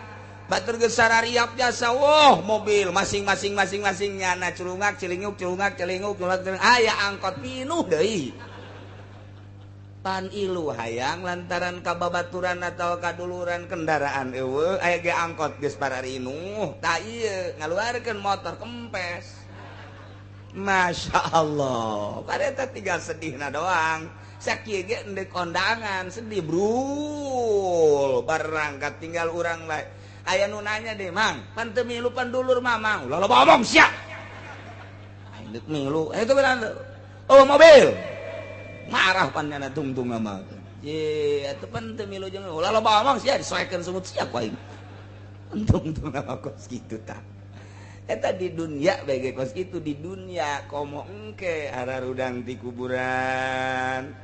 Batur geus sarariap jasa, wah mobil masing-masing masing-masing nyana culungak cilinguk culungak celinguk culungak celinguk aya angkot pinuh deui. Pan ilu hayang lantaran kababaturan atau kaduluran kendaraan eueuh aya ge angkot geus pararinuh tah ieu ngaluarkeun motor kempes. Masya Allah, pareta tinggal sedihna doang. Sakieu ge endek kondangan sedih brul barangkat tinggal urang bae. Aya nu nanya deh, Mang, pan teu milu pan dulur mamang. Ulah loba omong sia. Aing deuk milu, itu bener. Oh mobil. Marah pan tungtung amal. Ye, atuh pan teu milu jeung ulah loba omong sia disoekeun sumut sia ku aing. Tungtung amal kos kitu tah. Eta di dunia bae ge kos kitu di dunia komo engke ararudang ti kuburan.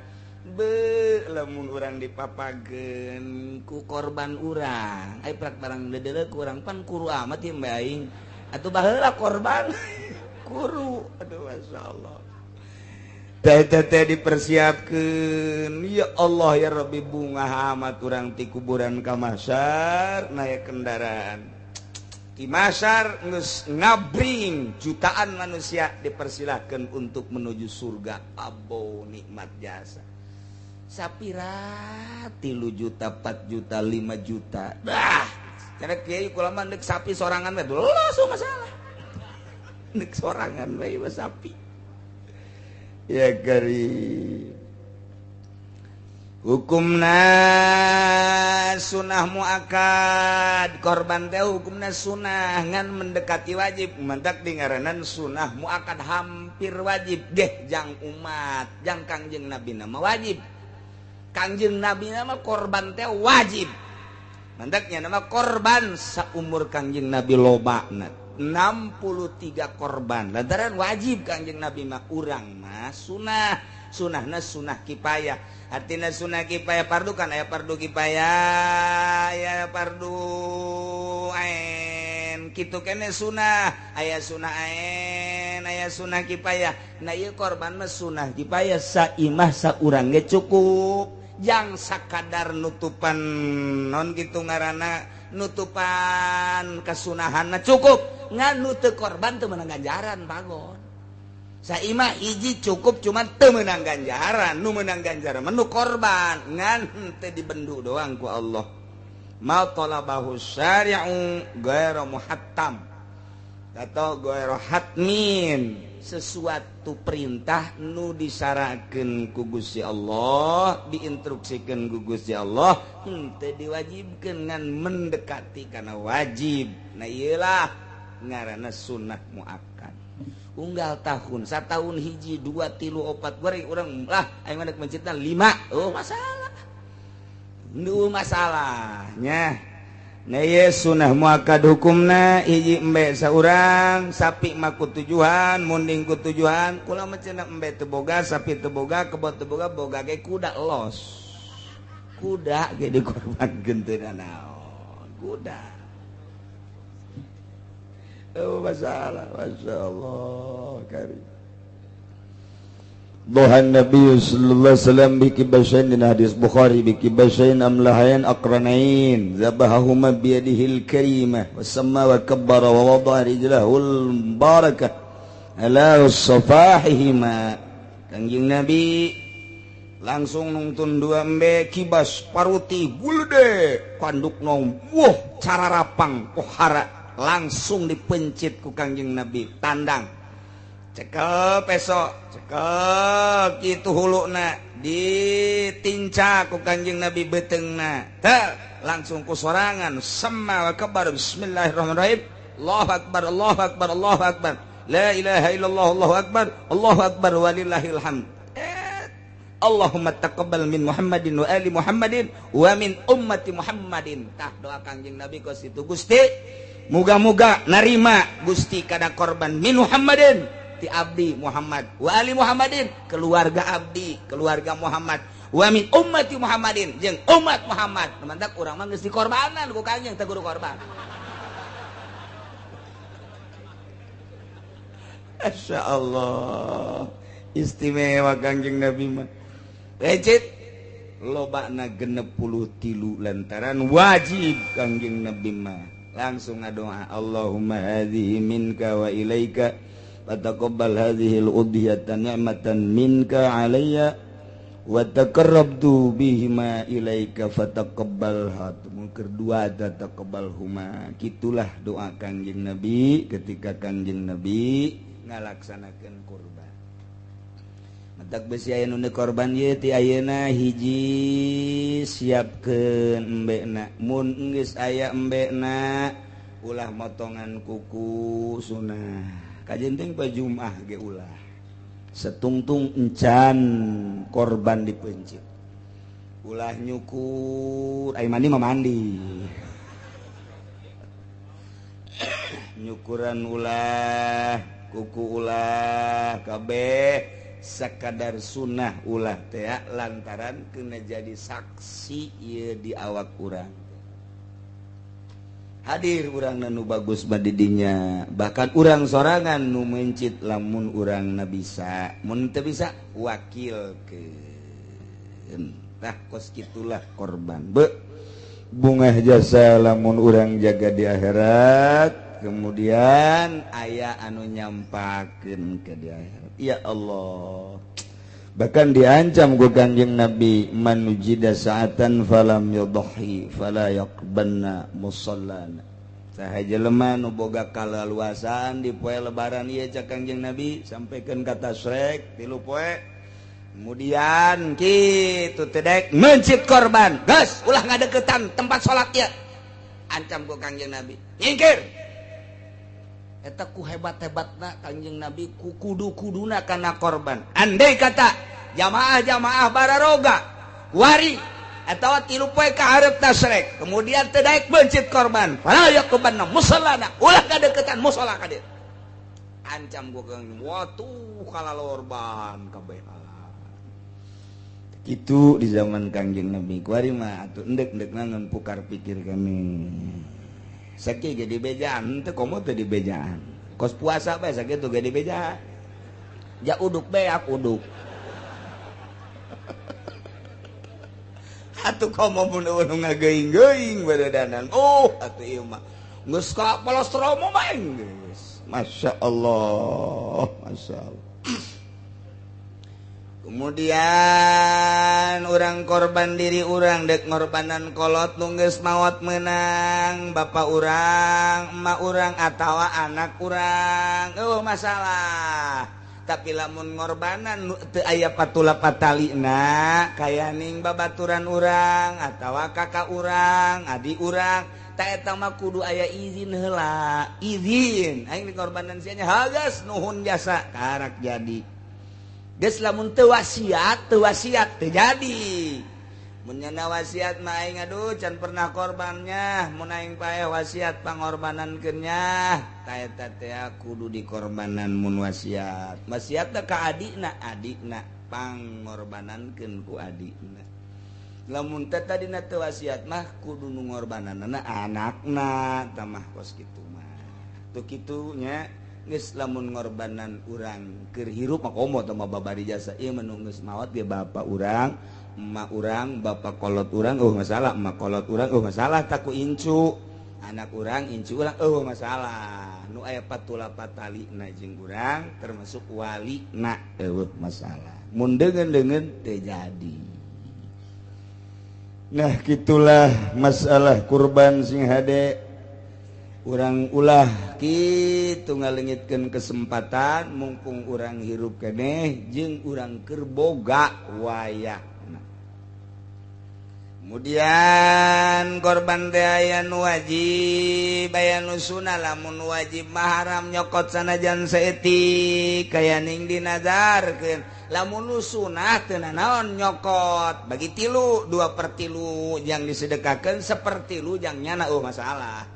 Be lamun urang dipapageun ku korban urang. Ai prak barang dedeuleu ku urang pan kuru amat ieu mbe aing. Atuh baheula korban kuru. Aduh masyaallah. Teh dipersiapkan ya Allah ya Rabbi bunga amat urang ti kuburan ka mahsyar naik kendaraan ti mahsyar geus ngabring jutaan manusia dipersilahkan untuk menuju surga. Abo nikmat jasa sapira 3 juta 4 juta 5 juta dah cara kiai kula mah deuk sapi sorangan we langsung masalah deuk sorangan we sapi. Ya kari hukumna sunah muakad korban teh hukumna sunah ngan mendekati wajib mentak dingaranan sunah muakad hampir wajib geh jang umat jang Kangjeng Nabi nama wajib. Kangjeng Nabi nama korban teh wajib mentaknya nama korban saumur Kangjeng Nabi lobana 63 korban lantaran wajib Kangjeng Nabi mah urang mah sunah sunahna sunah kipayah artinya sunah kipayah pardu kan aya pardu kipayah aya pardu ain kitu kene sunah aya sunah ain aya sunah kipayah. Nah ieu korban mah sunah kipayah saimah saurang ge cukup jang sakadar nutupan non kitu ngaranna nutupan kesunahanna cukup ngan nu teu korban teu meunang ganjaran pagon. Saimah hiji cukup cuman teu meunang ganjaran, nu meunang ganjaran mah nu korban ngan teu dibendu doang ku Allah. Ma talabahu syari'u ghairu muhattam atau ghairu hatmin, sesuatu perintah nu disarakeun ku Gusti Allah, diinstruksikeun ku Gusti Allah, henteu diwajibkeun ngan mendekati kana wajib. Nah ieulah ngaranna sunah muakkad. Unggal tahun, satahun hiji, 2, 3, 4 goreng urang lah aing mah deuk mencitna 5. Oh masalah. Nu masalahnya. Nah ieu sunah muakkad hukumna hiji embe saurang, sapi mah ku tujuhan, munding ku tujuhan, kula mah cenah embe teu boga, sapi teu boga, kebo teu boga, boga ge kuda los. Kuda ge dikorbankeun teu nanaon. Kuda. Oh masalah, masyaallah karim. Dohan Nabi sallallahu alaihi wasallam bi kibashain din hadis Bukhari bi kibashain amlahain aqranain zabahahuma bi yadihil karimah wa samma wa kabbara wa wada'a rijlahul barakah ala safahihima. Kangjeng Nabi langsung nungtun dua embe kibas paruti gulde kandukna wah cara rapang pohara langsung dipencit ku Kangjeng Nabi tandang cekel peso cekel kitu huluna ditinca ku Kangjeng Nabi beuteungna teh langsung ku sorangan sama wa kabar bismillahirrahmanirrahim Allahu akbar Allahu akbar Allahu akbar la ilaha illallah Allahu akbar Allahu akbar walillahil hamd. Allahumma taqabbal min Muhammadin wa ali Muhammadin wa min ummati Muhammadin. Tah doa Kangjeng Nabi kos itu Gusti muga-muga narima Gusti kada korban min Muhammadin ti abdi Muhammad wa ali Muhammadin keluarga abdi keluarga Muhammad wa min ummati Muhammadin jeung umat Muhammad. Mantak urang mah geus dikorbanan ku Kangjeng teh guru korban. Masyaallah istimewa Kangjeng Nabi mah. Recit lobana 63 lantaran wajib Kangjeng Nabi mah. Langsung ngadoa Allahumma hadhihi minka wa ilaika fataqabbal hadhihi al-udhiyata ni'matan minka alayya wa taqarrabtu bihima ilaika fataqabbalha. Kedua tataqabbalhuma. Kitulah doa Kangjeng Nabi ketika Kangjeng Nabi ngalaksanakeun kurban. Matak besi aya nu korban ieu ti ayeuna hiji siapkeun embekna. Mun geus aya embekna ulah motongan kuku sunah. Kajenting pa Jumat ge ulah. Setungtung encan korban dipencit. Ulah nyukur, ai mandi mah mandi. Nyukuran ulah, kuku ulah, kabeh sakadar sunnah ulah teh lantaran kena jadi saksi ieu di awak urang. Hadir urang nu bagus badidinya, bahkan urang sorangan nu mencit lamun urang na bisa, mun teu bisa wakilkeun. Tah kos kitulah korban. Be bungah jasa lamun urang jaga di akhirat, kemudian aya anu nyampakeun ke di akhirat. Ya Allah. Bahkan diancam ku Kangjeng Nabi, man wujida sa'atan falam yudhi fala yaqbanna musallana. Saha jelema nu boga kaleluasaan di poe lebaran ieu cak Kangjeng Nabi sampaikan kata tasrek tilu poe. Kemudian kitu teh dek mencit korban. Geus ulah ngadeukeutan tempat salat ieu. Ancam ku Kangjeng Nabi. Nyingkir. Eta ku hebat-hebatna Kangjeng Nabi ku kudu-kuduna kana korban. Andai kata jamaah-jamaah bararoga wari atawa tilu poe ka hareup tasrek, kemudian teu daek bencit korban, fala yaqbanna musallana, ulah kadeukeutan musala ka dieu. Ancam ku Kangjeng, watuh kalalorban kabeh. Kitu di zaman Kangjeng Nabi kuari mah atuh endek-endekna ngan pukar pikir kami. Sakieu ge dibejaan teu komo teu dibejaan. Kos puasa bae sakitu ge dibejaan. Ja uduk beak uduk. Atuh komo mun eueuh nu ngageuing-geuing baredanan. Oh, atuh ieu mah geus ka polostromo mah geus. Masya Allah, Masya Allah. Kemudian urang korban diri urang dek ngorbanan kolot nu geus maot meunang bapak urang, emak urang atawa anak urang. Oh masalah. Tapi lamun ngorbanan nu teu aya patula patalina kayaning babaturan urang atawa kakak urang, adik urang, ta eta mah kudu aya izin heula. Izin aing dikorbanan sia nya hagas nuhun jasa karak jadi. Geus lamun teu wasiat teu jadi. Mun nyana wasiat mah aing aduh can pernah korbannya, mun aing paeh wasiat pangorbanankeun nya, ta eta teh kudu dikorbanan mun wasiat. Wasiat teh ka adikna, adikna pangorbanankeun ku adikna. Lamun teh tadina teu wasiat mah kudu nu ngorbananna anakna, tah mah kos kitu mah. Tuh kitu nya. Geus lamun ngorbanan urang keur hirup mah komo teh mah babari jasa ieu mah nu geus maot ge bapa urang, emak urang, bapa kolot urang eueuh masalah, emak kolot urang eueuh masalah tak ku incu, anak urang incu urang eueuh masalah. Nu aya patula patalina jeung urang termasuk walina eueuh masalah. Mun deungeun-deungeun teu jadi. Nah kitulah masalah kurban sing hade. Urang ulah kitu ngalengitkeun kesempatan mumpung urang hirup keneh jeung urang keur boga wayahna. Kemudian korban teh aya nu wajib aya nu sunah. Lamun wajib mah haram nyokot sanajan saeutik kayaning dinazarkeun. Lamun nu sunah teu nanaon nyokot bagi tilu, 2/3 jang disedekahkeun, 1/3 jang nyana eueuh masalah.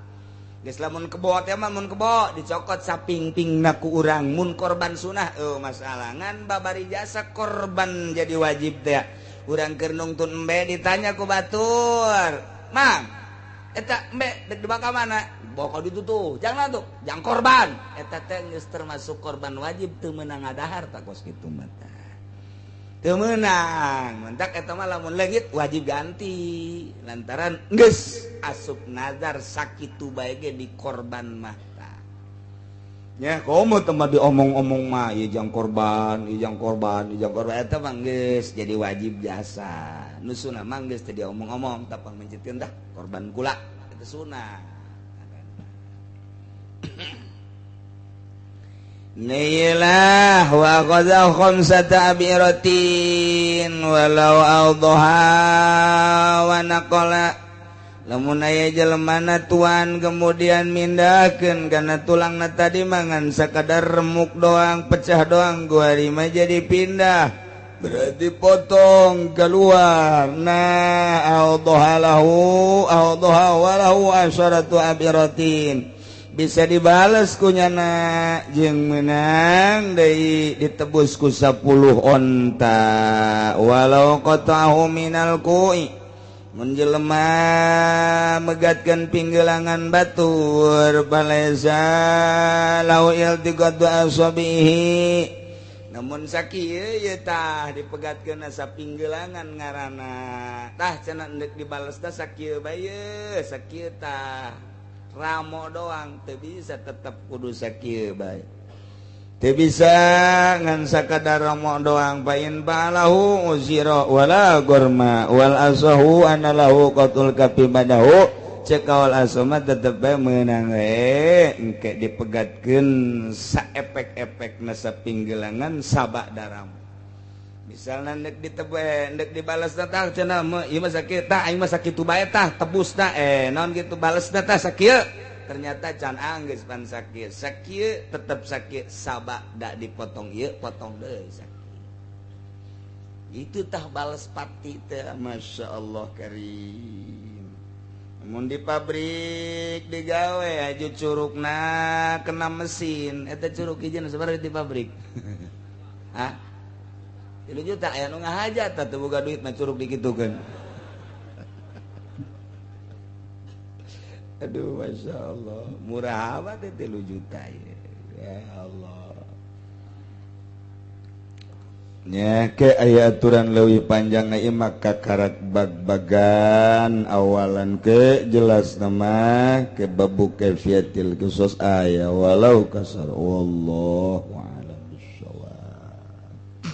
Geus lamun kebo teh mah mun kebo dicokot sapingpingna ku urang. Mun korban sunah eueuh masalah. Ngan babari jasa korban jadi wajib teh. Urang keur nungtun embe ditanya ku batur, "Mang, eta embe dek dibawa ka mana?" "Dibawa ka ditu tuh." "Jangan tuh, jangan korban." Eta teh geus termasuk korban wajib teu meunang ngadahar tak kos kitu mah. Teu meunang, mentak eta mah lamun leungit wajib ganti. Lantaran geus asup nazar sakitu bae ge di korban mah tah. Nya komo teh mah diomong-omong mah ieu jang korban, ieu jang korban, ieu jang korban eta mah geus jadi wajib jasa. Nu sunah mah geus teu diomong-omong tapang mencitkeun dah korban kula eta sunah. Nilah wa qadha khamsata abiratin walau awdaha wa naqala Lamun aya jelemana tuan kemudian mindahkeun kana tulangna tadi mangan sakadar remuk doang, pecah doang, guari mah jadi pindah. Berarti potong keluar. Nah, awdaha lahu awdaha walahu asyaratu abiratin. Bisa dibales ku nyana jeung meunang deui ditebus ku 10 onta. Walau qata'ahu minal ku'i. Mun jelema megatkeun pinggelangan batur balaisa lau iltiqatu asabihi. Namun sakieu ye tah dipegatkeun sapinggelangan ngaranna. Tah cenah endek dibales tah sakieu bae sakieu tah. Ramo doang teu bisa tetep kudu sakieu bae. Teu bisa ngan sakadar ramo doang pain balahu uzira wala gorma wal asahu anallahu qatul kafi badahu cek kaul asoma tetep bae meunang we engke dipegatkeun saepek-epekna sapinggelangan sabak daram. Misalna ndek ditebe ndek dibales tah cenah ieu mah sakieu tah aing mah sakitu bae tah tebus tah naon kitu balesna tah sakieu. Ternyata can anggeus pan sakieu sakieu tetep sakieu sabak dak dipotong ieu potong deui sakieu. Itu tah bales pati teh Masya Allah karim. Mun di pabrik digawe aju curugna kena mesin eta curug hiji sabaraha di pabrik. Hah? 3 juta aya nu ngahaja tah teu boga duit mah curug dikitukeun. Aduh Masya Allah murah amat 3 juta ya Allah. Nya ke aya aturan leuwih panjang na ieu kakarak bag-bagan awalan ke jelas nama ke babu kaifiyatil qisas aya walau kasar wallahu.